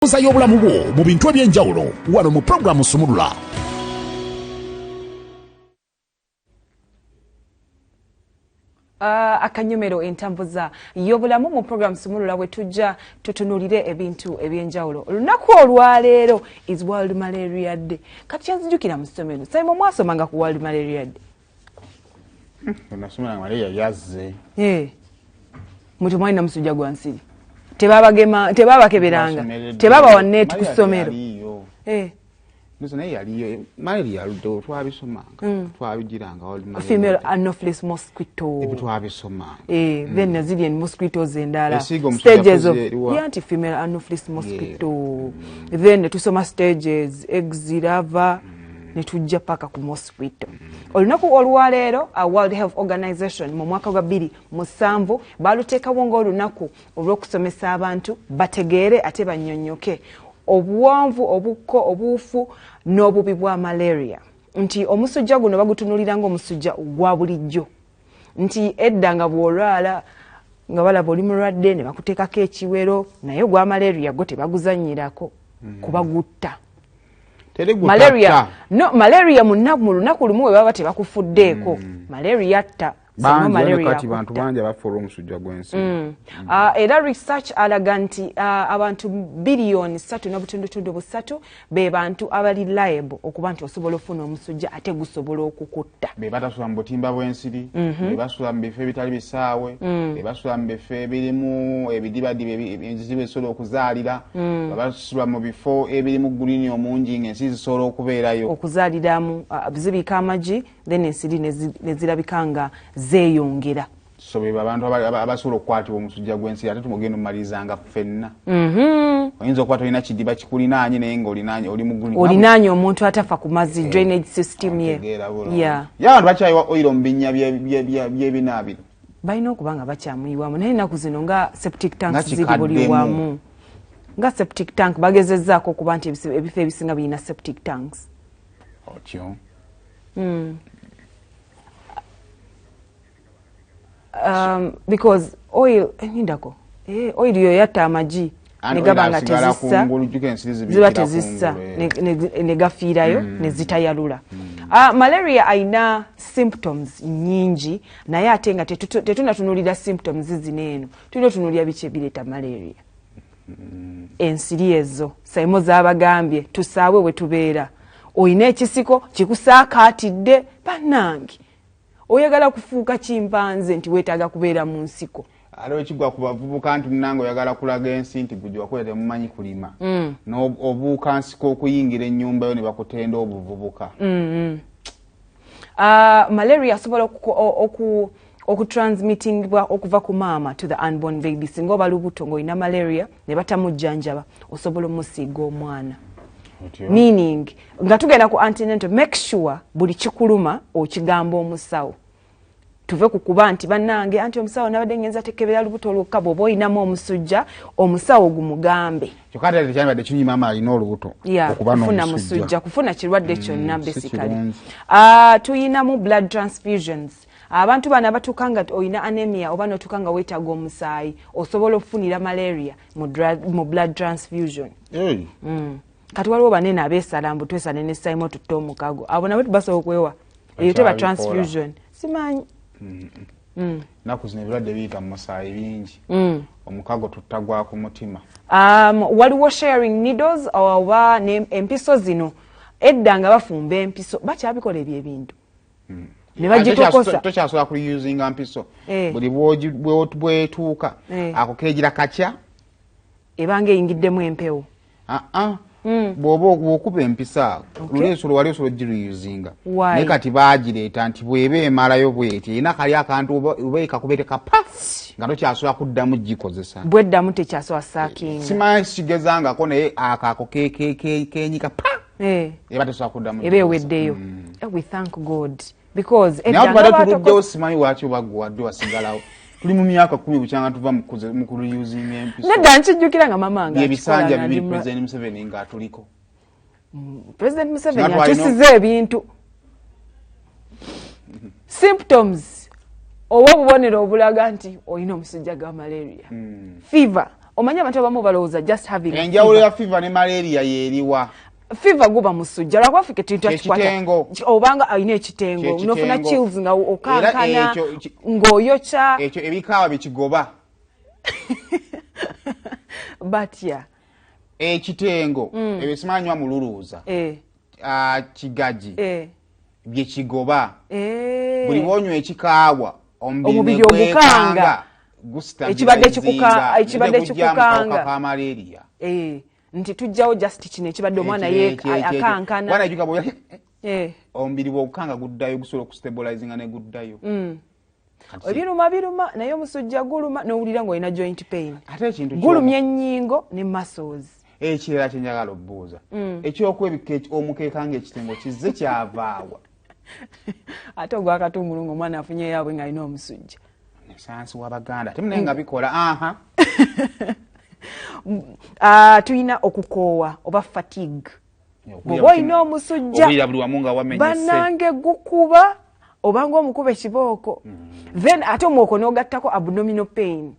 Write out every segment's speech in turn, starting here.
Entambuza y'obulamu bwo mu bintu eby'enjawulo wano mu pulogulaamu Sumulula. Akanyomero entambuza y'obulamu mu program Sumulula, bwe tujja tutunulire ebintu ebyenjawulo. Olunaku olwaleero is World Malaria Day. Kati kyenzijukira mu ssomero, Simon, mwasomanga ku World Malaria Day? Nasomera malaria yazze. Mwe temwalina musujja gwa nsiri? Tebabagema, tebabakeberanga, tebabawa net ku ssomero? Nso naye yaliyo malaria yaluddewo, twabisomanga, twabigiranga World Malaria Female Day. Anopheles mosquito. Ebyo twabisomanga. Then naziri en mosquitoes endala. Esiiga omusujja. Stages of Kuzi eriwa? Yeah, anti female Anopheles mosquito, then netusoma stages, eggs, larva, netujja paka ku mosquito. Olunaku olwaleero, World Health Organization mu mwaka gwa 2007 baluteekawo ng'olunaku olw'okusomesa abantu bategeere ate bannyonnyoke obuwanvu, obukko, obuufu n'obubi bwa malaria, nti omusujja guno bagutunulira ng'omusujja gwa bulijjo, nti edda nga bw'olwala nga balaba oli mulwadde ne bakuteekako ekiwero, naye ogwa malaria gwo tebaguzannyirako kuba gutta. Teri Malaria gutatta. No, malaria mu lunaku lumu bwe baba tebakufuddeeko, malaria tta. Singa Bangi malaria kati bantu akutta. Bangi abafa olw'omusujja gw'ensi. Era research alaga nti abantu 3.3 biliyoni be bantu abali liable okuba nti osobola okufuna omusujja ate gusobola okukutta. Be batasula mu butimba bw'ensiri, be basula mu bifo ebitali bisaawe, be basula mu bifo ebirimu ebidibadiba enzizibu ezisobola okuzaalira, be basula mu bifo ebirimu green omungi ng'ensi zisobola okubeerayo. Okuzaaliramu, zibiika amagi, then ensiri ne zirabika nga zeeyongera. So be abantu abasobola okukwatibwa omusujja gw'ensiri, ate tumugenda omumaliriza ffenna. Oyinza okuba tolina kidiba kikulinaanye naye nga olinaanye oli mu green. Olinaanye omuntu atafa ku mazzi, drainage system ye. Otegeera bulungi. Yeah. Ye abantu bakyayiwa oil mu binnya by'ebinaabiro? Balina okuba nga bakyamuyiwamu, naye ennaku zino nga septic Nga tanks ziri buli kikaddemu. wamu, nga septic tank bagezezzaako okuba nti ebifo ebisinga birina septic tanks. Otyo. Because oil nindako, oil yo yatta amagi And ne gaba oil nga asigala tezissa. kungulu, jjuka ensiri Ziba zibiikira tezissa, kungulu, eh. ne gafiirayo ne zitayalula. Malaria ayina symptoms nyingi, naye ate nga tetunatunulira symptoms zino eno, tulina otunulira biki ebireeta malaria. Ensiri ezo saimo zabagambye, tusaawe we tubeera, oyina ekisiko kikusaakaatidde, bannange, oyagala kufuuka chimpanzee nti weetaaga kubeera mu nsiko. Ate wekigwa ku bavubuka nti munange oyagala kulaga ensi nti gwe gyewakulira temumanyi kulima. Obuuka nsiko okuyingira ennyumba yo ne bakutenda obuvubuka. Malaria asobola okutransmittingibwa okuva ku maama to the unborn baby. Singa oba lubuto ng'olina malaria ne batamujjanjaba, osobola omusiiga omwana. Otyo. Meaning nga tugenda ku antenatal, make sure buli kikuluma okigamba omusawo. Tuve ku kuba nti bannange anti omusawo nabadde ngenza tekebera lubuto lwokka. Bw'oba oyinamu omusujja, omusawo gumugambe. Kyokka ate tekyandibadde kirungi maama alina olubuto okuba kufuna n'omusujja. Musujja, kufuna kirwadde kyonna. Si Basically, kirungi. Tuyinamu blood transfusions. Abantu bano abatuuka nga olina anemia oba notuuka nga weetaaga omusaayi, osobola okufunira malaria mu blood transfusion. Hey. Kati waliwo banene abeesala mbu twesale ne saimo tutte omukago, abo nabo tubasobola okwewa eyo teba Bakyabikola. Transfusion simanyi. Ennaku zino ebirwadde biyita mu musaayi bingi. Omukago tutta gwa ku mutima. Waliwo sharing needles oba empiso zino. Edda nga bafumba empiso, bakyabikola ebyo ebintu ne bagitokosa. Tokyasobola kuyuzinga mpiso. Eh. Buli bwetuuka ako kegira kakya. Ebanga eyingiddemu empewo. Aa, bw'oba bw'okuba empisa luli ensolo wali osobola ogiruyuzinga. Why? Naye kati baagireeta nti bw'eba emalayo bweti, erina kali akantu oba ekakubete kapa nga tokyasobola kuddamu gikozesa. Bweddamu tekyasobola saakinga. Simanyi, sigezangako, naye ako kenyika pa, eba tesobola kuddamu Eba gikozesa. Eweddeyo. We thank God because Naye edda tubadde nga tuluddewo, simanyi lwaki oba gwe wadde wasigalawo. Tuli mu myaka 10 bukyanga tuva mu kuruyuzinga empiso. Nedda, nkijjukira nga mama nga Byebisanja akikola nga 2 ndi President Museveni ng'atuliko. President Museveni Singa twalina- atusiza ebintu. Symptoms oba obubonero obulaga nti olina omusujja gwa malaria: fever. Omanyi abantu abamu balowooza just having a Enjawulo fever. ya fever ne malaria yeeriwa? Fever guba musujja, lwakuba ffe ketintu akikwata. Kyekitengo. Obanga alina ekitengo, Kyekitengo. nofuna chills nga okankana, Era ekyo ng'oyokya. Ekyo ebikaawa bikigoba. Batya? Ekitengo ebyo simanywa mululuuza. Ah, kigaji byekigoba. Buli bwonywa ekikaawa, omubiri Omubiri ne gwekanga, ogukanga. Ekibadde ne gujja mu kawuka kikukanga. ka malaria. Nti tujjawo just kino ekibadde omwana akankana. Bwana juka omubiri bwogukanga guddayo, gusobola okustabilizinga ne guddayo. Ebiruma biruma, naye omusujja guluma n'owulira ng'olina joint pain. Ate ekintu Gulumya ennyingo ne muscles. Ekirala kyenjagala obuuza, ekyokwebikka omukeeka ngaekitengo kizze kyavaawa? Ate ogwakatungulu ng'omwana afunye yaabwe ng'alina omusujja. Esansi w'Abaganda ate munaye nga bikola aha. Ah, tulina okukoowa oba fatigue. Bw'oba olina omusujja, Owulira buli wamu nga wamenyese. Bannange, gukuba obanga omukuba ekibooko. Then ate omwoko n'ogattako abdominal pain,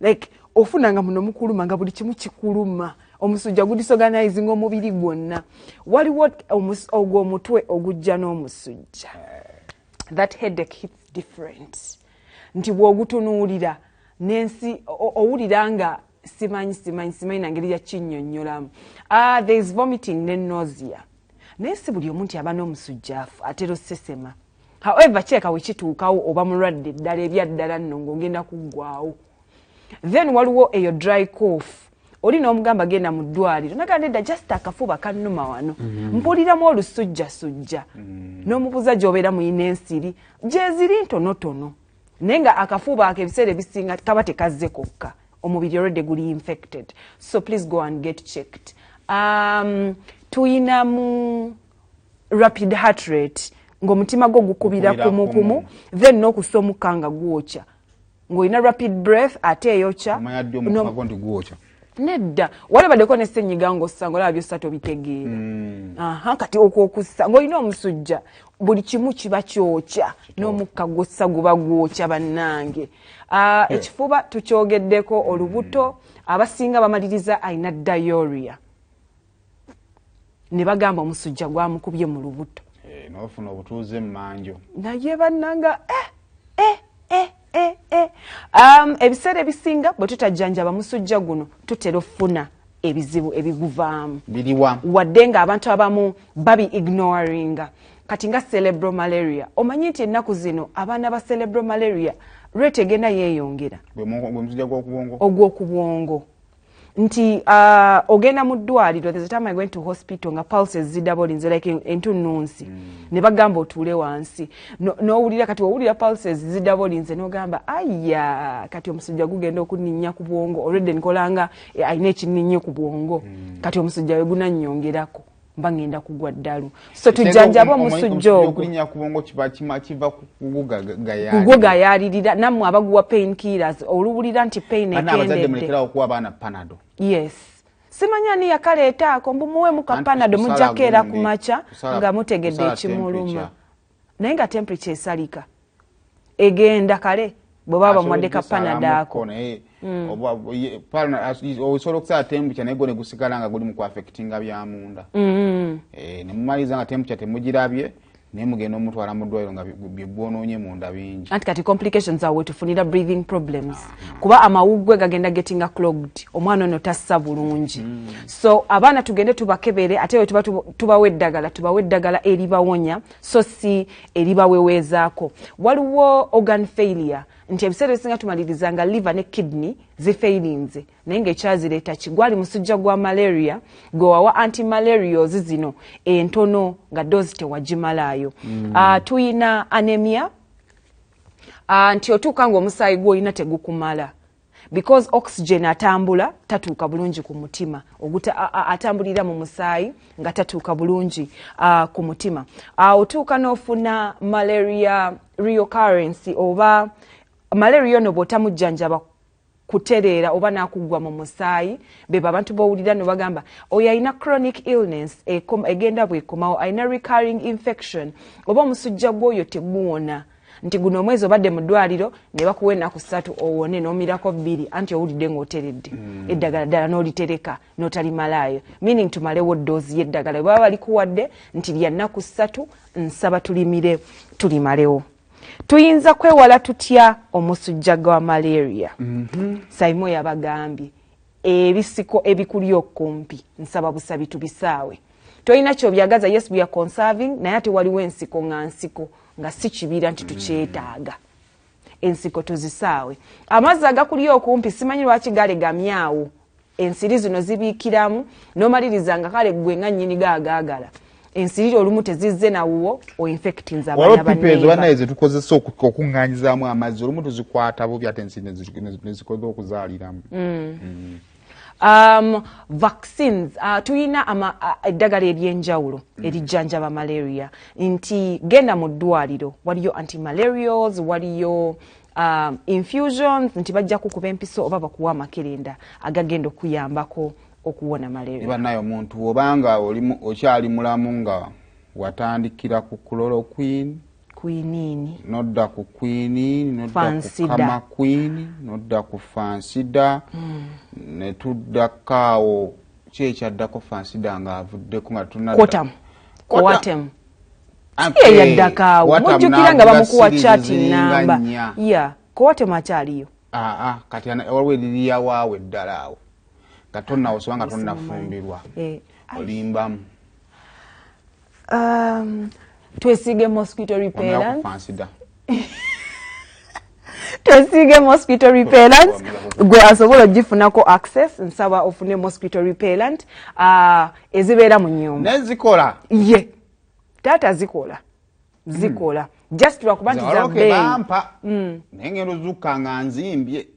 like ofuna nga muno mukuluma, nga buli kimu kikuluma. Omusujja gudisorganizing omubiri gwonna. Waliwo ogwo omutwe ogujja n'omusujja. That headache hits different, nti bw'ogutunuulira n'ensi owulira nga simanyi simanyi simanyi nangeri ya kinnyonnyolamu. There is vomiting ne nausea, naye si buli omu nti aba n'omusujja afu atera osesema. However, kyeka wekituukawo oba mulwadde ddala ebyaddala nno ng'ogenda kuggwawo. Then waliwo eyo dry cough. Oli n'omugamba genda mu ddwaliro, nagamba nedda, just akafuba kannuma wano, mpuliramu olusujjasujja. N'omubuuza gy'obeera muyina ensiri, gyeziri ntonotono, naye nga akafuba ako ebiseera ebisinga kaba tekazze kokka, omubiri already guli infected. So please go and get checked. Tuyinamu rapid heart rate, ng'omutima gwo gukubira Gukubira kumukumu. Kumu. Then n'okussa omukka nga gwokya, ng'olina rapid breath ate eyokya. Omanya ddi omutima gwo nti gwokya? Nedda, walabaddeko ne ssenyiga ng'ossa ng'olaba byossa tobitegeera. Aha, kati okwo okussa ng'olina omusujja, buli kimu kiba kyokya, n'omukka gwossa guba gwokya. Bannange, ah, ekifuba tukyogeddeko, olubuto, abasinga bamaliriza alina diarrhea ne bagamba omusujja gwamukubye mu lubuto. Eh, n'ofuna obutuuze emmanjo. Naye bannanga, eh, eh, eh, eh. Ebiseera ebisinga bwe tutajjanjaba musujja guno, tutera okufuna ebizibu ebiguvaamu. Biriwa? Wadde ng'abantu abamu babi ignoringa. Kati nga cerebral malaria, omanyi nti ennaku zino abaana ba cerebral malaria rate egenda yeeyongera? Gwe musujja gw'okubwongo. Ogw'okubwongo, nti ogenda mu ddwaliro. There's a time I went to hospital nga pulses zidoublinze, like entunnunsi, ne bagamba otuule wansi. N'owulira kati owulira pulses zidoublinze, n'ogamba aya, kati omusujja gugenda okuninnya ku bwongo. Already nkolanga alina ekinninnye ku bwongo, kati omusujja we gunannyongerako mba ngenda kugwa ddalu. So tujjanjabe omusujja ogwo. Okulinnya ku bwongo kiba kiva ku kugugagayaalira. Kugugayaalirira. Nammwe abaguwa pain killers, oluwulira nti pain Banna abazadde, ekendedde, mulekerawo okuwa abaana Panado. Yes, simanyi ani yakaleeta ako, mbu muweemu ka Anti Panado, kusala mujja keera gundi, ku makya nga mutegedde kusala ekimuluma. temperature. Naye nga temperature esalika egenda kale bwe baba bamuwadde ka Panado ako. Naye osobola okusala temperature, naye gwo ne gusigala nga guli mu kuaffectinga byamunda. Eh, ne mumaliriza nga temperature temugirabye, naye mugenda omutwala mu ddwaliro nga byegwonoonye munda bingi. Anti kati complications awo wetufunira breathing problems, kuba amawuggwe gagenda gettinga clogged, omwana ono tassa bulungi. So abaana tugende tubakebere, ate we tuba tubawa eddagala, tubawe eddagala eribawonya, so si eribaweweezaako. Waliwo organ failure, nti ebiseera ebisinga tumaliriza nga liver ne kidney zifailinze, naye ngaekyazireeta ki? Gwali musujja gwa malaria gwe wawa antimalarials zino entono, nga dose tewagimalaayo. Tuyina anemia, nti otuuka ng'omusaayi gw'olina tegukumala, because oxygen atambula tatuuka bulungi ku mutima. Atambulira mu musaayi nga tatuuka bulungi ku mutima. Otuuka n'ofuna malaria recurrence, oba malaria ono bw'otamujjanjaba kutereera oba n'akuggwa mu musaayi, beba abantu b'owulira no bagamba oyo alina chronic illness egenda bwekomawo, alina recurring infection, oba omusujja gw'oyo teguwona. Nti guno omwezi obadde mu ddwaliro ne bakuwa ennaku 3 owone, n'omirako 2, anti owulidde ng'oteredde. Eddagala ddala n'olitereka n'otalimalayo, meaning tumalewo doozi y'eddagala. Bwe baba balikuwadde nti lya nnaku 3, nsaba tulimire tulimalewo. Tuyinza kwewala tutya omusujja gwa malaria? Saimo yabagambye ebisiko ebikuli okumpi, nsaba busabi tubisaawe. Tolina kyobyagaza. Yes, we are conserving, naye ate waliwo ensiko nga nsiko nga si kibira nti tukyetaaga. Ensiko tuzisaawe. Amazzi agakuli okumpi, simanyi lwaki galegamyawo, ensiri zino zibiikiramu n'omaliriza nga kale gwe nga nnyini gaagaagala ensiri olumu tezizze nawuwo, oinfectinze waliwo abaana. Pipa ezo baneighbor. Bannaye zetukozesa okuŋŋaanyizaamu amazzi, olumu tuzikwata bubi, ate ensiri nezikoza okuzaaliramu. Vaccines, tuyina eddagala ery'enjawulo erijjanjaba malaria, nti genda mu ddwaliro, waliyo antimalarials, waliyo infusions, nti bajja kukuba empiso oba bakuwa amakerenda agagenda okuyambako okuwona malaria. Bannaye, omuntu obanga okyali mulamu nga watandikira ku chloroquine, Quinine. Nodda ku quinine, nodda ku Fansida. Kamaquine, nodda ku Fansidar, ne tuddako awo ki ekyaddako Fansidar ng'avuddeko nga tunadda Coartem. Coartem. Coartem si yeyaddako awo? Mujjukira nga bamukuwa chart namba ya Coartem, akyaliyo? Aa, kati waliwo eririya waawe eddala awo nga tonnawoseba, nga tonnafumbirwa. Eh, olimbamu. Twesiige mosquito Wamera ku repellent. Fansidar. Twesiige mosquito repellent. Gwe asobola ogifunako access, nsaba ofune mosquito repellent ezibeera mu nyumba. Nezikola. Ye taata, zikola, zikola, just lwakuba nti za waliwo ke bbeeyi. Bampa, naye ngenda ozukka nga nzimbye.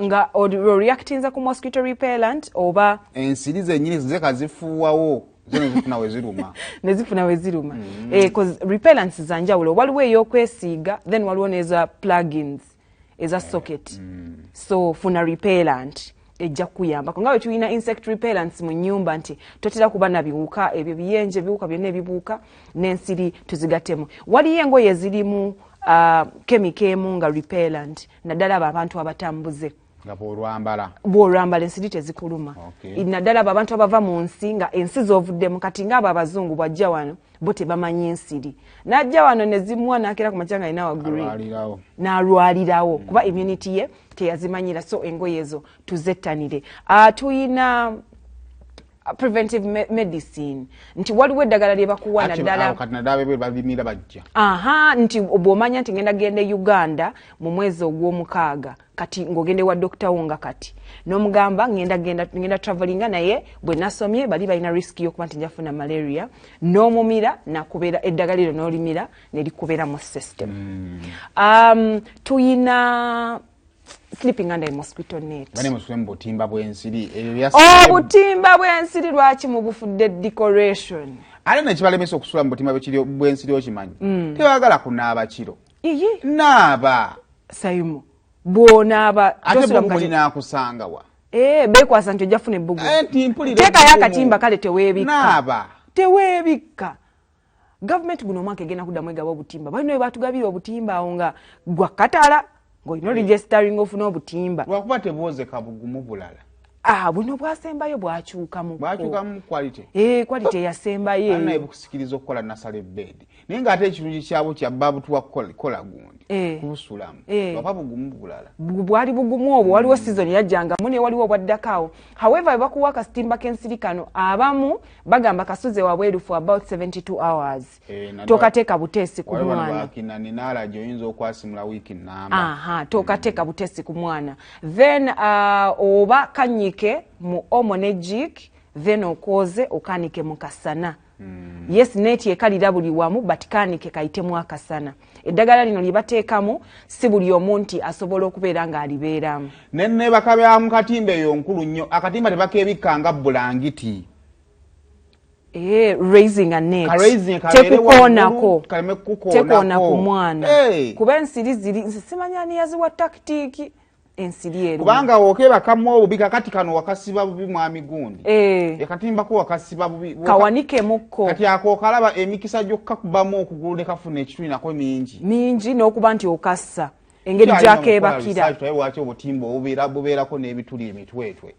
Nga oreactinze ku mosquito repellent oba? Ensiri zennyini zeka zifuuwawo zo nezifuna we ziruma. Nezifuna we ziruma. Eh, 'cause repellents za njawulo, waliwo ey'okwesiiga, then waliwo n'eza plugins eza socket. So funa repellent, ejja kukuyambako, nga bwe tulina insect repellents mu nyumba nti totera kuba na biwuka ebyo biyenje, ebiwuka byonna ebibuuka n'ensiri tuzigattemu. Waliyo engoye ezirimu chemical emu nga repellent, naddala abo abantu abatambuze. Nga bwolwambala. Bw'olwambala ensiri tezikuluma. Naddala abo abantu abava mu nsi nga ensi z'ovuddemu, kati ngaabo abazungu, bwajja wano bo tebamanyi ensiri, n'ajja wano ne zimuwa n'akeera ku makya nga alina wa green. Alwalirawo. N'alwalirawo kuba immunity ye teyazimanyira. So engoye ezo tuzettanire. Tuyina preventive medicine, nti waliwo eddagala lye bakuwa. Ate naddala awo kati naddala bebwe babimira bajja. Aha, nti bw'omanya nti ngenda genda e Uganda mu mwezi ogw'omukaaga, kati ng'ogenda ewa dokita wo nga kati n'omugamba ngenda genda, ngenda travelinga, naye bwe nasomye bali balina risk y'okuba nti nja kufuna malaria, n'omumira nakubeera eddagala eryo n'olimira ne likubeera mu system. Tuyina sleeping under a mosquito net. Bane musule mu butimba bw'ensiri ebyo Obutimba bw'ensiri lwaki mubufudde decoration? Ate nekibalemesa okusula mu butimba bw'ensiri okimanyi, tebaagala kunaaba kiro. Iyi. Naaba. Sayumu, bw'onaaba ate tosula mu buguli naakusangawa. Eh, beekwasa nti ojja funa ebbugu. Eh, nti mpulira Teekayo ebbugumu. akatimba, kale teweebikka. Naaba. Teweebikka. Gavumenti guno omwaka egenda kuddamu egaba obutimba. Balina we batugabira obutimba awo nga gwa katala, ng'olina oregistering ofune obutimba. Lwakuba tebwozeka, bugumu bulala. Ah, buno bwasembayo bwakyukamu. Bwakyukamu quality. Eh, quality eyasembayo Annaye eyo. Bukusikiriza okukola nasale bed, naye ng'ate ekirungi kyabwo kyabba butuwa kukola gundi kubusulamu. Lwakuba bugumu bulala. Bwali bugumu obwo. Waliwo season yajjangamu, naye waliwo obwaddako awo. However, bwe bakuwa akasitimba k'ensiri kano, abamu bagamba kasuze wabweru for about 72 hours. Eh, Tokateeka buteesi ku waliwo bano mwana. Bakina ninaalagi oyinza okwasimula wiiki namba. Aha, tokateeka buteesi ku mwana. Then oba kanyike mu Omo ne Jik, then okwoze okanike mu kasana. Yes, net ekalira buli wamu, but kanike kayitemu akasana. Eddagala lino lye bateekamu si buli omu nti asobola okubeera ng'alibeeramu. Nenebaka bya mu katimba eyo nkulu nnyo. Akatimba tebakeebikka nga bulangiti. Eh, raising a net. Ka raising kabeere Tekukoonako. waggulu, kaleme kukukoonako. Tekoona ku mwana. Hey. Kuba ensiri ziri, nze simanya ani yaziwa tactic. Ensiri eruma. Kubanga wokebakamu obubi, kakati kano wakasiba bubi, mwami gundi. Akatimbako wakasiba bubi. Kawanikemukko. Kati ako okalaba emikisa gy'okukakubamu okugulu ne kafuna ekituli nako mingi. Mingi, n'okuba nti okassa engeri gyakebakira. Tulabe lwaki obutimba obubeera bubeerako n'ebituli emitwetwe.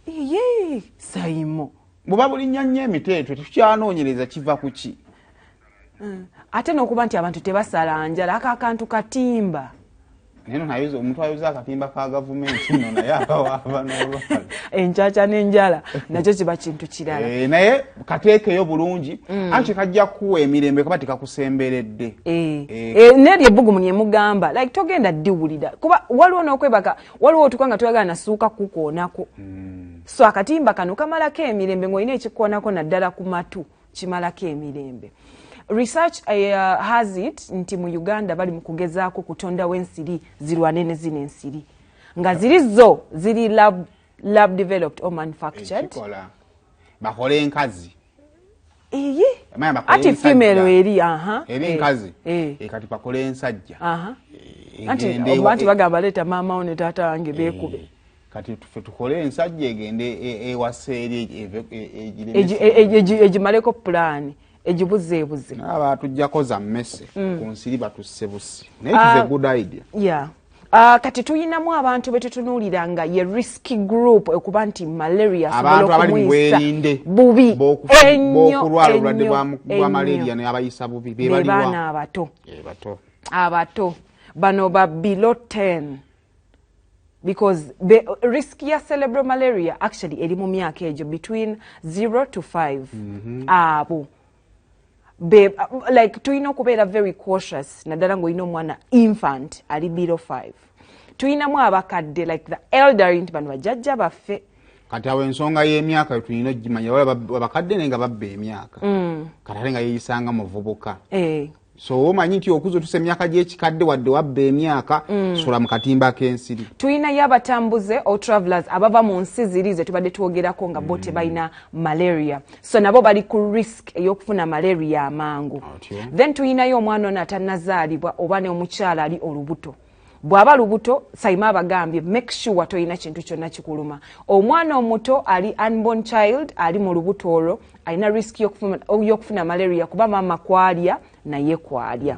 Iye Saimo, buba bulinnya nnyo emiteetwe, tukyanoonyereza kiva ku ki. Ate n'okuba nti abantu tebasala njala, ako akantu katimba. Naye no naye omuntu ayoza akatimba ka gavumenti nno naye abawaava n'olwala. Enkyakya n'enjala nakyo kiba kintu kirala. Eh, naye kateekeyo bulungi, anti kajja kukuwa emirembe kaba tekakusemberedde. Neryo ebbugumu lyemugamba like togenda ddiwulira, kuba waliwo n'okwebaka, waliwo otuka nga toyagala nasuuka kukoonako. So akatimba kano kamalako emirembe ng'olina ekikoonako, naddala ku matu, kimalako emirembe. Research has it nti mu Uganda bali mu kugezaako kutondawo ensiri zirwane ne zino ensiri nga ziri zo ziri lab developed or manufactured. Ekikola bakole enkazi. Iye. Amanya bakole ati ensajja. Female eri, aha. Eri enkazi. Kati bakole ensajja. Anti egende oba nti bagamba leeta maama wo ne taata wange beekube. Kati ffe tukole ensajja egende ewasa eri egiremese. Egimaleko pulaani, egibuzeebuze. Abatujjako za mmese ku nsiri batusse busi, naye it is a good idea. Yeah. Kati tuyinamu abantu betutunuulira nga ye risk group okuba nti malaria asobola abantu abali mu okumuyisa bwerinde bubi ennyo, b'okulwala obulwadde ennyo, bwa ennyo. malaria naye abayisa bubi be baana bebaliwa? Abato. Bato. Abato bano ba below 10, because risk ya cerebral malaria actually eri mu myaka egyo between 0 to 5. Abo like tulina okubeera very cautious, naddala ng'olina omwana infant ali below 5. Tulinamu abakadde, like the elderly, nti bano bajjajja baffe. Kati awo ensonga y'emyaka tulina ogimanya. Waliwo abakadde naye nga babba emyaka, kati ate nga yeeyisanga muvubuka. So omanyi nti okuza otusa emyaka gy'ekikadde, wadde wabba emyaka, sula mu katimba k'ensiri. Tulinayo abatambuze or travelers abava mu nsi ziri ze tubadde twogerako nga bo tebalina malaria, so nabo bali ku risk ey'okufuna malaria amangu. Otyo. Then tulinayo omwana ono atannazaalibwa oba n'omukyala ali olubuto. Bw'aba lubuto, Saima abagambye make sure tolina kintu kyonna kikuluma. Omwana omuto ali unborn child ali mu lubuto olwo alina risk y'okufuna malaria, kuba maama kwalya naye kwalya.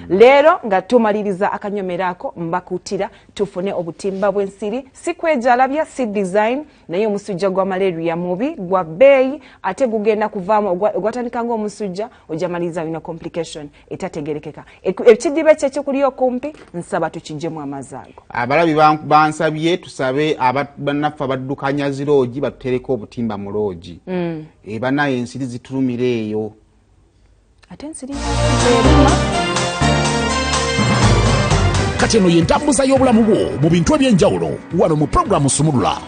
Leero nga tumaliriza akanyomero ako, mbakutira tufune obutimba bw'ensiri, si kwejalabya, si design, naye omusujja gwa malaria mubi, gwa bbeeyi, ate gugenda kuvaamu ogwatandika ng'omusujja, ojja maliriza olina complication etategerekeka. Ekidiba ekyo ekikuli okumpi, nsaba tukiggyemu amazzi ago. Abalabi bansabye tusabe bannaffe abaddukanya ziroogi batutereko obutimba mu loogi. Banaye ensiri zitulumira eyo. Ate ensiri eruma. Kati eno ye ntambuza y'obulamu bwo mu bintu ebyenjawulo wano mu pulogulaamu Sumulula.